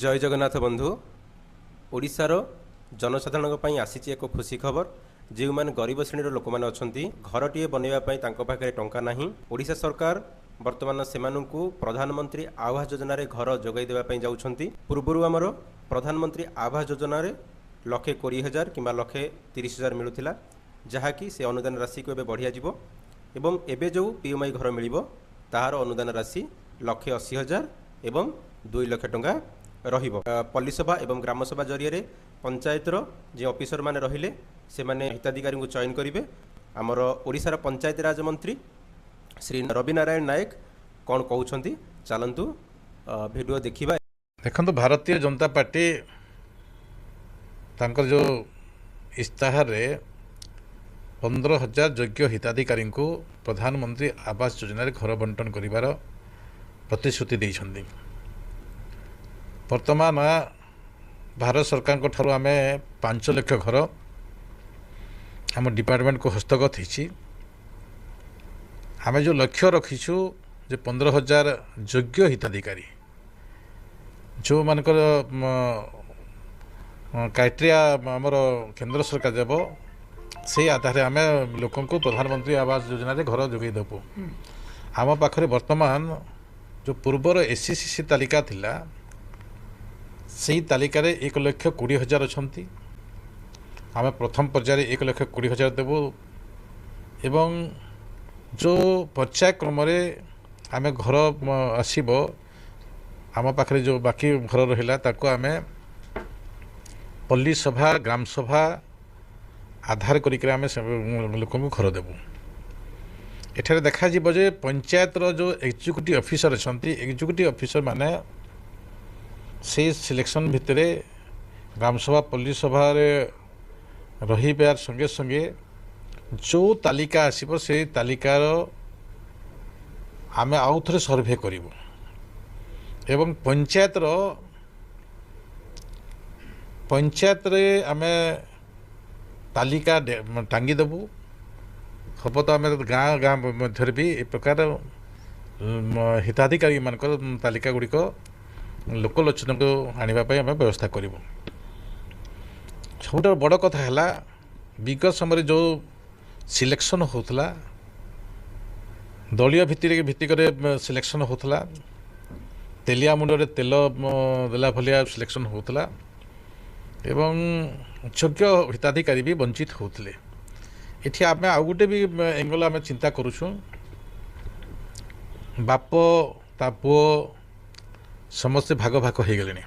ଜୟ ଜଗନ୍ନାଥ ବନ୍ଧୁ। ଓଡ଼ିଶାର ଜନସାଧାରଣଙ୍କ ପାଇଁ ଆସିଛି ଏକ ଖୁସି ଖବର। ଯେଉଁମାନେ ଗରିବ ଶ୍ରେଣୀର ଲୋକମାନେ ଅଛନ୍ତି, ଘରଟିଏ ବନେଇବା ପାଇଁ ତାଙ୍କ ପାଖରେ ଟଙ୍କା ନାହିଁ, ଓଡ଼ିଶା ସରକାର ବର୍ତ୍ତମାନ ସେମାନଙ୍କୁ ପ୍ରଧାନମନ୍ତ୍ରୀ ଆବାସ ଯୋଜନାରେ ଘର ଯୋଗାଇ ଦେବା ପାଇଁ ଯାଉଛନ୍ତି। ପୂର୍ବରୁ ଆମର ପ୍ରଧାନମନ୍ତ୍ରୀ ଆବାସ ଯୋଜନାରେ 1,20,000 କିମ୍ବା 1,30,000 ମିଳୁଥିଲା, ଯାହାକି ସେ ଅନୁଦାନ ରାଶିକୁ ଏବେ ବଢ଼ିଆଯିବ ଏବଂ ଏବେ ଯେଉଁ ପିଏମ୍ଆଇ ଘର ମିଳିବ ତାହାର ଅନୁଦାନ ରାଶି 1,80,000 ଏବଂ 2 ଲକ୍ଷ ଟଙ୍କା ରହିବ। ପଲ୍ଲୀସଭା ଏବଂ ଗ୍ରାମସଭା ଜରିଆରେ ପଞ୍ଚାୟତର ଯେଉଁ ଅଫିସରମାନେ ରହିଲେ, ସେମାନେ ହିତାଧିକାରୀଙ୍କୁ ଚୟନ କରିବେ। ଆମର ଓଡ଼ିଶାର ପଞ୍ଚାୟତିରାଜ ମନ୍ତ୍ରୀ ଶ୍ରୀ ରବି ନାରାୟଣ ନାୟକ କ'ଣ କହୁଛନ୍ତି, ଚାଲନ୍ତୁ ଭିଡ଼ିଓ ଦେଖିବା। ଦେଖନ୍ତୁ, ଭାରତୀୟ ଜନତା ପାର୍ଟି ତାଙ୍କର ଯେଉଁ ଇସ୍ତାହାରରେ 15,000 ଯୋଗ୍ୟ ହିତାଧିକାରୀଙ୍କୁ ପ୍ରଧାନମନ୍ତ୍ରୀ ଆବାସ ଯୋଜନାରେ ଘର ବଣ୍ଟନ କରିବାର ପ୍ରତିଶ୍ରୁତି ଦେଇଛନ୍ତି। ବର୍ତ୍ତମାନ ଭାରତ ସରକାରଙ୍କ ଠାରୁ ଆମେ 5 ଲକ୍ଷ ଘର ଆମ ଡିପାର୍ଟମେଣ୍ଟକୁ ହସ୍ତଗତ ହେଇଛି। ଆମେ ଯେଉଁ ଲକ୍ଷ୍ୟ ରଖିଛୁ ଯେ 15,000 ଯୋଗ୍ୟ ହିତାଧିକାରୀ, ଯେଉଁମାନଙ୍କର କ୍ରାଇଟେରିଆ ଆମର କେନ୍ଦ୍ର ସରକାର ଦେବ, ସେଇ ଆଧାରରେ ଆମେ ଲୋକଙ୍କୁ ପ୍ରଧାନମନ୍ତ୍ରୀ ଆବାସ ଯୋଜନାରେ ଘର ଯୋଗାଇ ଦେବୁ। ଆମ ପାଖରେ ବର୍ତ୍ତମାନ ଯେଉଁ ପୂର୍ବର ଏସ୍ସିସି ତାଲିକା ଥିଲା, ସେଇ ତାଲିକାରେ 1,20,000 ଅଛନ୍ତି। ଆମେ ପ୍ରଥମ ପର୍ଯ୍ୟାୟରେ 1,20,000 ଦେବୁ ଏବଂ ଯେଉଁ ପର୍ଯ୍ୟାୟକ୍ରମରେ ଆମେ ଘର ଆସିବ, ଆମ ପାଖରେ ଯେଉଁ ବାକି ଘର ରହିଲା, ତାକୁ ଆମେ ପଲ୍ଲୀ ସଭା, ଗ୍ରାମ ସଭା ଆଧାର କରିକିରି ଆମେ ଲୋକଙ୍କୁ ଘର ଦେବୁ। ଏଠାରେ ଦେଖାଯିବ ଯେ ପଞ୍ଚାୟତର ଯେଉଁ ଏକ୍ଜିକ୍ୟୁଟିଭ୍ ଅଫିସର ଅଛନ୍ତି, ଏକ୍ଜିକ୍ୟୁଟିଭ୍ ଅଫିସର ମାନେ ସେଇ ସିଲେକ୍ସନ୍ ଭିତରେ ଗ୍ରାମସଭା, ପଲ୍ଲୀ ସଭାରେ ରହିବାର ସଙ୍ଗେ ସଙ୍ଗେ ଯେଉଁ ତାଲିକା ଆସିବ, ସେଇ ତାଲିକାର ଆମେ ଆଉ ଥରେ ସର୍ଭେ କରିବୁ ଏବଂ ପଞ୍ଚାୟତରେ ଆମେ ତାଲିକା ଟାଙ୍ଗି ଦେବୁ। ହେବ ତ ଆମେ ଗାଁ ଗାଁ ମଧ୍ୟରେ ବି ଏ ପ୍ରକାର ହିତାଧିକାରୀମାନଙ୍କର ତାଲିକା ଗୁଡ଼ିକ ଲୋକଲୋଚନକୁ ଆଣିବା ପାଇଁ ଆମେ ବ୍ୟବସ୍ଥା କରିବୁ। ସବୁଠାରୁ ବଡ଼ କଥା ହେଲା, ବିଗତ ସମୟରେ ଯେଉଁ ସିଲେକ୍ସନ୍ ହେଉଥିଲା, ଦଳୀୟ ଭିତ୍ତିରେ ଭିତ୍ତିକରେ ସିଲେକ୍ସନ୍ ହେଉଥିଲା, ତେଲିଆ ମୁଣ୍ଡରେ ତେଲ ଦେଲା ଭଳିଆ ସିଲେକ୍ସନ୍ ହେଉଥିଲା ଏବଂ ଯୋଗ୍ୟ ହିତାଧିକାରୀ ବି ବଞ୍ଚିତ ହେଉଥିଲେ। ଏଠି ଆମେ ଆଉ ଗୋଟେ ବି ଏଙ୍ଗଲ ଆମେ ଚିନ୍ତା କରୁଛୁ। ବାପ, ତା ପୁଅ ସମସ୍ତେ ଭାଗ ଭାଗ ହେଇଗଲେଣି।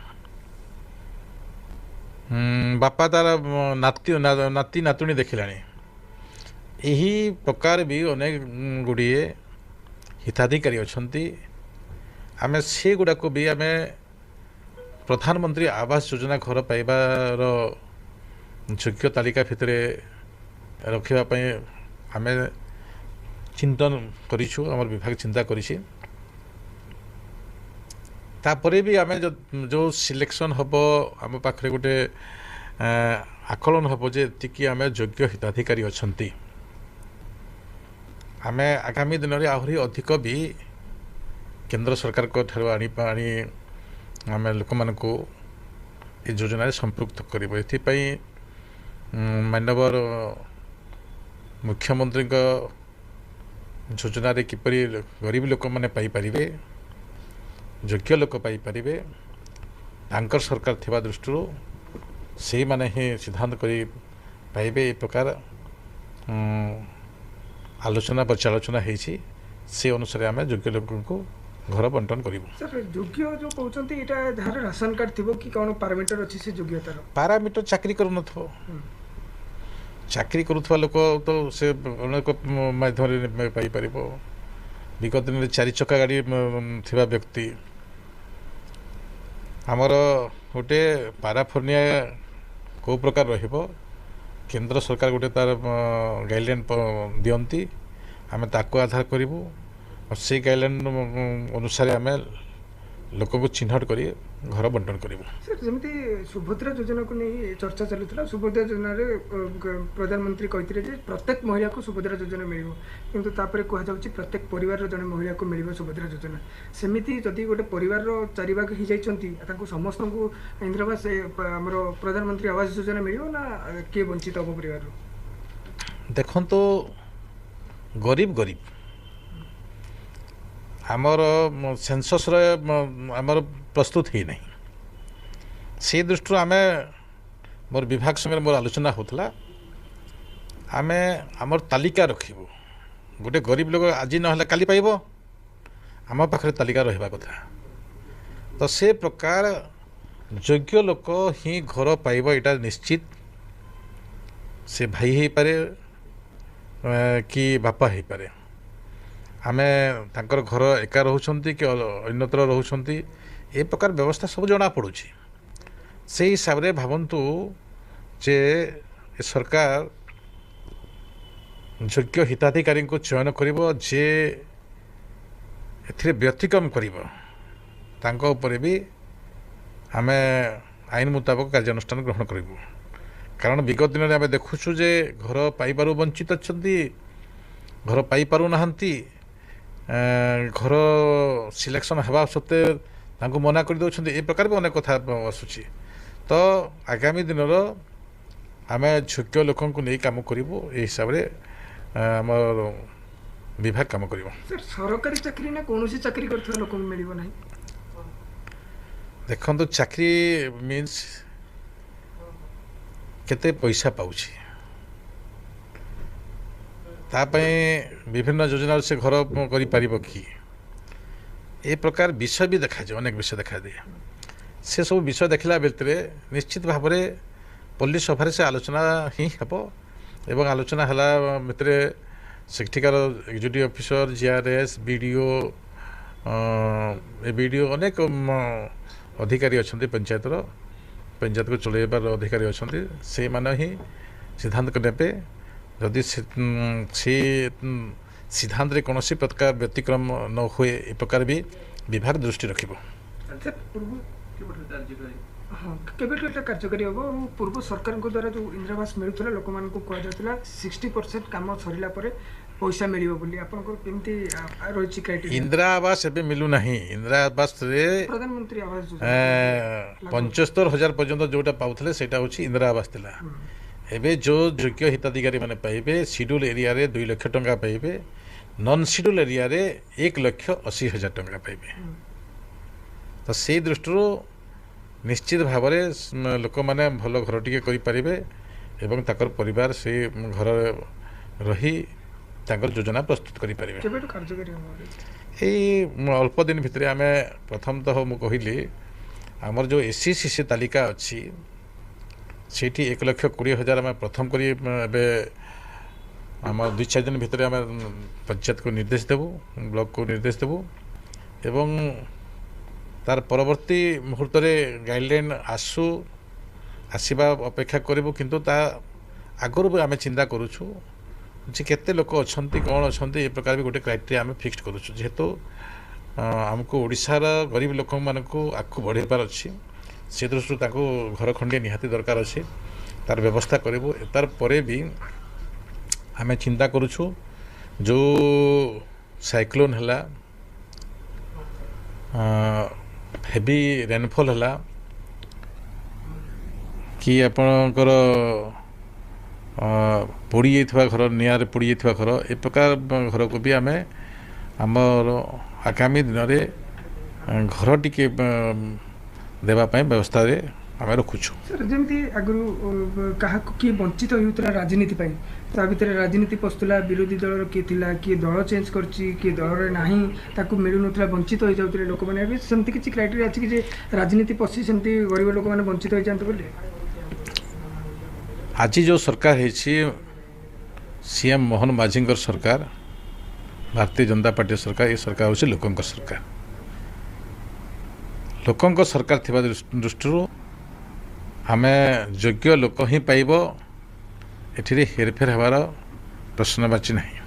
ବାପା ତାର ନାତି, ନାତି ନାତୁଣୀ ଦେଖିଲାଣି। ଏହି ପ୍ରକାର ବି ଅନେକ ଗୁଡ଼ିଏ ହିତାଧିକାରୀ ଅଛନ୍ତି। ଆମେ ସେଗୁଡ଼ାକୁ ବି ଆମେ ପ୍ରଧାନମନ୍ତ୍ରୀ ଆବାସ ଯୋଜନା ଘର ପାଇବାର ଯୋଗ୍ୟ ତାଲିକା ଭିତରେ ରଖିବା ପାଇଁ ଆମେ ଚିନ୍ତନ କରିଛୁ, ଆମର ବିଭାଗ ଚିନ୍ତା କରିଛି। ତାପରେ ବି ଆମେ ଯେଉଁ ସିଲେକ୍ସନ୍ ହେବ, ଆମ ପାଖରେ ଗୋଟେ ଆକଳନ ହେବ ଯେ ଏତିକି ଆମେ ଯୋଗ୍ୟ ହିତାଧିକାରୀ ଅଛନ୍ତି। ଆମେ ଆଗାମୀ ଦିନରେ ଆହୁରି ଅଧିକ ବି କେନ୍ଦ୍ର ସରକାରଙ୍କ ଠାରୁ ଆଣି ଆଣି ଆମେ ଲୋକମାନଙ୍କୁ ଏ ଯୋଜନାରେ ସମ୍ପୃକ୍ତ କରିବୁ। ଏଥିପାଇଁ ମାନ୍ୟବର ମୁଖ୍ୟମନ୍ତ୍ରୀଙ୍କ ଯୋଜନାରେ କିପରି ଗରିବ ଲୋକମାନେ ପାଇପାରିବେ, ଯୋଗ୍ୟ ଲୋକ ପାଇପାରିବେ, ତାଙ୍କର ସରକାର ଥିବା ଦୃଷ୍ଟିରୁ ସେଇମାନେ ହିଁ ସିଦ୍ଧାନ୍ତ କରି ପାଇବେ, ଏ ପ୍ରକାର ଆଲୋଚନା ପର୍ଯ୍ୟାଲୋଚନା ହେଇଛି। ସେ ଅନୁସାରେ ଆମେ ଯୋଗ୍ୟ ଲୋକଙ୍କୁ ଘର ବଣ୍ଟନ କରିବୁ। ସାର୍, ଯୋଗ୍ୟ ଯେଉଁ କହୁଛନ୍ତି, ଏଇଟା ଯାହାର ରାସନ କାର୍ଡ଼ ଥିବ କି କ'ଣ ପାରାମିଟର ଅଛି ସେ ଯୋଗ୍ୟତାର? ପାରାମିଟର ଚାକିରି କରୁନଥିବ। ଚାକିରି କରୁଥିବା ଲୋକ ତ ସେ ଅନେକ ମାଧ୍ୟମରେ ପାଇପାରିବ। ବିଗତ ଦିନରେ ଚାରି ଚକା ଗାଡ଼ି ଥିବା ବ୍ୟକ୍ତି, ଆମର ଗୋଟେ ପାରାଫର୍ନିଆ କେଉଁ ପ୍ରକାର ରହିବ, କେନ୍ଦ୍ର ସରକାର ଗୋଟେ ତାର ଗାଇଡ଼ଲାଇନ୍ ଦିଅନ୍ତି। ଆମେ ତାକୁ ଆଧାର କରିବୁ ଆଉ ସେଇ ଗାଇଡ଼ଲାଇନ୍ ଅନୁସାରେ ଆମେ ଲୋକଙ୍କୁ ଚିହ୍ନଟ କରି ଘର ବଣ୍ଟନ କରିବୁ। ସାର୍, ଯେମିତି ସୁଭଦ୍ରା ଯୋଜନାକୁ ନେଇ ଚର୍ଚ୍ଚା ଚାଲୁଥିଲା, ସୁଭଦ୍ରା ଯୋଜନାରେ ପ୍ରଧାନମନ୍ତ୍ରୀ କହିଥିଲେ ଯେ ପ୍ରତ୍ୟେକ ମହିଳାକୁ ସୁଭଦ୍ରା ଯୋଜନା ମିଳିବ, କିନ୍ତୁ ତାପରେ କୁହାଯାଉଛି ପ୍ରତ୍ୟେକ ପରିବାରର ଜଣେ ମହିଳାକୁ ମିଳିବ ସୁଭଦ୍ରା ଯୋଜନା। ସେମିତି ଯଦି ଗୋଟେ ପରିବାରର 4 ଭାଗ ହେଇଯାଇଛନ୍ତି, ତାଙ୍କୁ ସମସ୍ତଙ୍କୁ ଇନ୍ଦିରାବାସ ଆମର ପ୍ରଧାନମନ୍ତ୍ରୀ ଆବାସ ଯୋଜନା ମିଳିବ ନା କିଏ ବଞ୍ଚିତ ହେବ ପରିବାରରୁ? ଦେଖନ୍ତୁ, ଗରିବ ଗରିବ ଆମର ସେନ୍ସସ୍ର ଆମର ପ୍ରସ୍ତୁତ ହେଇନାହିଁ। ସେଇ ଦୃଷ୍ଟିରୁ ଆମେ ମୋର ବିଭାଗ ସାଙ୍ଗରେ ମୋର ଆଲୋଚନା ହେଉଥିଲା, ଆମେ ଆମର ତାଲିକା ରଖିବୁ। ଗୋଟେ ଗରିବ ଲୋକ ଆଜି ନହେଲେ କାଲି ପାଇବ, ଆମ ପାଖରେ ତାଲିକା ରହିବା କଥା। ତ ସେ ପ୍ରକାର ଯୋଗ୍ୟ ଲୋକ ହିଁ ଘର ପାଇବ, ଏଇଟା ନିଶ୍ଚିତ। ସେ ଭାଇ ହେଇପାରେ କି ବାପା ହେଇପାରେ, ଆମେ ତାଙ୍କର ଘର ଏକା ରହୁଛନ୍ତି କି ଅନ୍ୟତ୍ର ରହୁଛନ୍ତି, ଏ ପ୍ରକାର ବ୍ୟବସ୍ଥା ସବୁ ଜଣାପଡ଼ୁଛି। ସେଇ ହିସାବରେ ଭାବନ୍ତୁ ଯେ ଏ ସରକାର ଯୋଗ୍ୟ ହିତାଧିକାରୀଙ୍କୁ ଚୟନ କରିବ, ଯିଏ ଏଥିରେ ବ୍ୟତିକ୍ରମ କରିବ ତାଙ୍କ ଉପରେ ବି ଆମେ ଆଇନ ମୁତାବକ କାର୍ଯ୍ୟାନୁଷ୍ଠାନ ଗ୍ରହଣ କରିବୁ। କାରଣ ବିଗତ ଦିନରେ ଆମେ ଦେଖୁଛୁ ଯେ ଘର ପାଇବାରୁ ବଞ୍ଚିତ ଅଛନ୍ତି, ଘର ପାଇପାରୁନାହାନ୍ତି, ଘର ସିଲେକ୍ସନ୍ ହେବା ସତ୍ତ୍ୱେ ତାଙ୍କୁ ମନା କରିଦେଉଛନ୍ତି, ଏ ପ୍ରକାର ବି ଅନେକ କଥା ଆସୁଛି। ତ ଆଗାମୀ ଦିନର ଆମେ ଯୋଗ୍ୟ ଲୋକଙ୍କୁ ନେଇ କାମ କରିବୁ, ଏହି ହିସାବରେ ଆମର ବିଭାଗ କାମ କରିବ। ସାର୍, ସରକାରୀ ଚାକିରି ନା କୌଣସି ଚାକିରି କରିଥିବା ଲୋକଙ୍କୁ ମିଳିବ ନାହିଁ? ଦେଖନ୍ତୁ, ଚାକିରି ମିନ୍ସ କେତେ ପଇସା ପାଉଛି, ତା ପାଇଁ ବିଭିନ୍ନ ଯୋଜନାରୁ ସେ ଘର କରିପାରିବ କି, ଏ ପ୍ରକାର ବିଷୟ ବି ଦେଖାଯାଏ, ଅନେକ ବିଷୟ ଦେଖାଦିଏ। ସେସବୁ ବିଷୟ ଦେଖିଲା ଭିତରେ ନିଶ୍ଚିତ ଭାବରେ ପଲ୍ଲୀ ସଭାରେ ସେ ଆଲୋଚନା ହିଁ ହେବ ଏବଂ ଆଲୋଚନା ହେଲା ଭିତରେ ସେଠିକାର executive officer, GRS, BDO, BDO ଅନେକ ଅଧିକାରୀ ଅଛନ୍ତି, ପଞ୍ଚାୟତର ପଞ୍ଚାୟତକୁ ଚଳାଇବାର ଅଧିକାରୀ ଅଛନ୍ତି, ସେଇମାନେ ହିଁ ସିଦ୍ଧାନ୍ତ ନେବେ। ଯଦି ସେ ସିଦ୍ଧାନ୍ତରେ କୌଣସି ପ୍ରକାର ବ୍ୟତିକ୍ରମ ନ ହୁଏ, ଏ ପ୍ରକାର ବି ବିଭାଗ ଦୃଷ୍ଟି ରଖିବ। ହଁ, କେବେଠୁ ଏଇଟା କାର୍ଯ୍ୟକାରୀ ହେବ? ଆଉ ପୂର୍ବ ସରକାରଙ୍କ ଦ୍ୱାରା ଯେଉଁ ଇନ୍ଦିରାବାସ ମିଳୁଥିଲା, ଲୋକମାନଙ୍କୁ କୁହାଯାଉଥିଲା 60% କାମ ସରିଲା ପରେ ପଇସା ମିଳିବ ବୋଲି, ଆପଣଙ୍କର କେମିତି ରହିଛି କ୍ରାଇଟେରିଆ? ଇନ୍ଦିରା ଆବାସ ଏବେ ମିଳୁନାହିଁ। ଇନ୍ଦିରା ଆବାସରେ ପ୍ରଧାନମନ୍ତ୍ରୀ ଆବାସ 75,000 ପର୍ଯ୍ୟନ୍ତ ଯେଉଁଟା ପାଉଥିଲେ ସେଇଟା ହେଉଛି ଇନ୍ଦିରା ଆବାସ ଥିଲା। ଏବେ ଯେଉଁ ଯୋଗ୍ୟ ହିତାଧିକାରୀ ମାନେ ପାଇବେ, ସିଡ୍ୟୁଲ୍ ଏରିଆରେ 2 ଲକ୍ଷ ଟଙ୍କା ପାଇବେ, ନନ୍ ସିଡ୍ୟୁଲ୍ ଏରିଆରେ 1,80,000 ଟଙ୍କା ପାଇବେ। ତ ସେଇ ଦୃଷ୍ଟିରୁ ନିଶ୍ଚିତ ଭାବରେ ଲୋକମାନେ ଭଲ ଘର ଟିକେ କରିପାରିବେ ଏବଂ ତାଙ୍କର ପରିବାର ସେଇ ଘରେ ରହି ତାଙ୍କର ଯୋଜନା ପ୍ରସ୍ତୁତ କରିପାରିବେ। ଏଇ ଅଳ୍ପ ଦିନ ଭିତରେ ଆମେ ପ୍ରଥମତଃ ମୁଁ କହିଲି ଆମର ଯେଉଁ SC ତାଲିକା ଅଛି ସେଇଠି 1,20,000 ଆମେ ପ୍ରଥମ କରି ଏବେ ଆମ 2-4 ଦିନ ଭିତରେ ଆମେ ପଞ୍ଚାୟତକୁ ନିର୍ଦ୍ଦେଶ ଦେବୁ, ବ୍ଲକକୁ ନିର୍ଦ୍ଦେଶ ଦେବୁ ଏବଂ ତାର ପରବର୍ତ୍ତୀ ମୁହୂର୍ତ୍ତରେ ଗାଇଡ଼ଲାଇନ୍ ଆସୁ, ଆସିବା ଅପେକ୍ଷା କରିବୁ। କିନ୍ତୁ ତା ଆଗରୁ ବି ଆମେ ଚିନ୍ତା କରୁଛୁ ଯେ କେତେ ଲୋକ ଅଛନ୍ତି, କ'ଣ ଅଛନ୍ତି, ଏ ପ୍ରକାର ବି ଗୋଟେ କ୍ରାଇଟେରିଆ ଆମେ ଫିକ୍ସড କରୁଛୁ। ଯେହେତୁ ଆମକୁ ଓଡ଼ିଶାର ଗରିବ ଲୋକମାନଙ୍କୁ ଆଗକୁ ବଢ଼େଇବାର ଅଛି, ସେ ଦୃଷ୍ଟିରୁ ତାଙ୍କୁ ଘର ଖଣ୍ଡିଏ ନିହାତି ଦରକାର ଅଛି, ତାର ବ୍ୟବସ୍ଥା କରିବୁ। ତାର ପରେ ବି ଆମେ ଚିନ୍ତା କରୁଛୁ ଯେଉଁ ସାଇକ୍ଲୋନ୍ ହେଲା, ହେଭି ରେନଫଲ୍ ହେଲା କି ଆପଣଙ୍କର ପୋଡ଼ିଯାଇଥିବା ଘର, ନିଆଁରେ ପୋଡ଼ିଯାଇଥିବା ଘର, ଏ ପ୍ରକାର ଘରକୁ ବି ଆମେ ଆମର ଆଗାମୀ ଦିନରେ ଘର ଟିକେ ଦେବା ପାଇଁ ବ୍ୟବସ୍ଥାରେ ଆମେ ରଖୁଛୁ। ସାର୍, ଯେମିତି ଆଗରୁ କାହାକୁ କିଏ ବଞ୍ଚିତ ହେଉଥିଲା ରାଜନୀତି ପାଇଁ, ତା ଭିତରେ ରାଜନୀତି ପଶୁଥିଲା, ବିରୋଧୀ ଦଳର କିଏ ଥିଲା, କିଏ ଦଳ ଚେଞ୍ଜ କରିଛି, କିଏ ଦଳରେ ନାହିଁ, ତାକୁ ମିଳୁନଥିଲା, ବଞ୍ଚିତ ହେଇଯାଉଥିଲେ ଲୋକମାନେ। ଏବେ ସେମିତି କିଛି କ୍ରାଇଟେରିଆ ଅଛି କି ଯେ ରାଜନୀତି ପଶି ସେମିତି ଗରିବ ଲୋକମାନେ ବଞ୍ଚିତ ହେଇଯାଆନ୍ତି ବୋଲି? ଆଜି ଯେଉଁ ସରକାର ହେଇଛି, CM Mohan ମାଝୀଙ୍କର ସରକାର, ଭାରତୀୟ ଜନତା ପାର୍ଟି ସରକାର, ଏ ସରକାର ହେଉଛି ଲୋକଙ୍କ ସରକାର। ଲୋକଙ୍କ ସରକାର ଥିବା ଦୃଷ୍ଟିରୁ ଆମେ ଯୋଗ୍ୟ ଲୋକ ହିଁ ପାଇବ, ଏଥିରେ ହେରଫେର ହେବାର ପ୍ରଶ୍ନବାଚୀ ନାହିଁ।